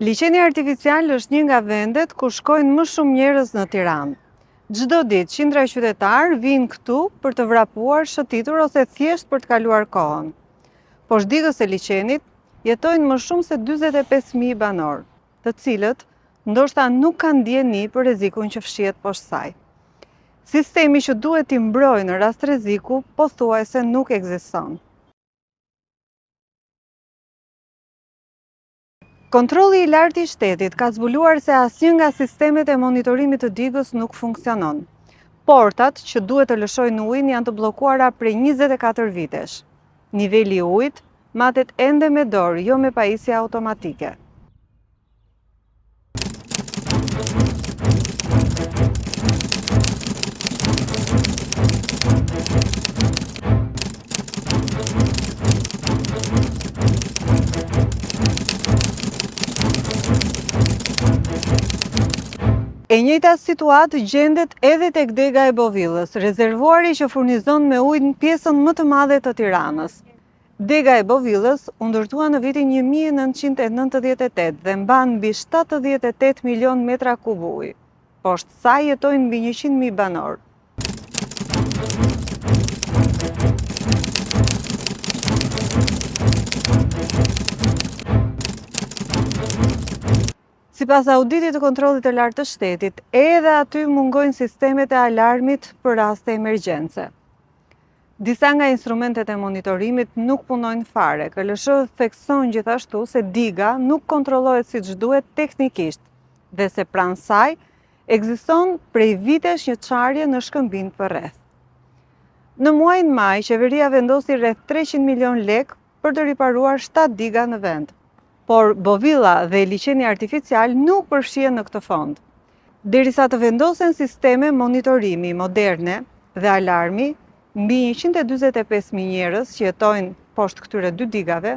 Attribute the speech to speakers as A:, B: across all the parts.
A: Liqeni artificial është një nga vendet ku shkojnë më shumë njerëz në Tiranë. Çdo ditë qindra qytetarë vijnë këtu për të vrapuar, shëtitur ose thjesht për të kaluar kohën. Poshtë digës së liqenit jetojnë më shumë se 45.000 banorë, të cilët ndoshta nuk kanë dijeni për rrezikun që fshihet poshtë saj. Sistemi që duhet t'i mbrojë në rast rreziku pothuajse nuk ekziston. Kontrolli i Lartë i Shtetit ka zbuluar se asnjë nga sistemet e monitorimit të digës nuk funksionon. Portat që duhet të lëshojnë ujin janë të bllokuara prej 24 vitesh. Niveli i ujit matet ende me dorë, jo me pajisje automatike. E njëjta situatë gjendet edhe tek dega e Bovillës, rezervuari që furnizon me ujë pjesën më të madhe të Tiranës. Dega e Bovillës u ndërtua në vitin 1998 dhe mban mbi 78 milion metra kub ujë. Poshtë saj jetojnë mbi 100.000 banorë. Sipas auditit të Kontrollit të Lartë të Shtetit, edhe aty mungojnë sistemet e alarmit për raste emergjence. Disa nga instrumentet e monitorimit nuk punojnë fare. KLSH thekson gjithashtu se diga nuk kontrollohet siç duhet teknikisht dhe se pranë saj Ekziston prej vitesh një çarje në shkëmbin përreth. Në muajin maj, qeveria vendosi rreth 300 milionë lekë për të riparuar 7 diga në vend. Por Bovilla dhe liqeni artificial nuk përfshihen në këtë fond. Derisa të vendosen sisteme monitorimi moderne dhe alarmi, mbi 145.000 njerëz që jetojnë poshtë këtyre dy digave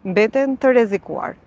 A: mbeten të rrezikuar.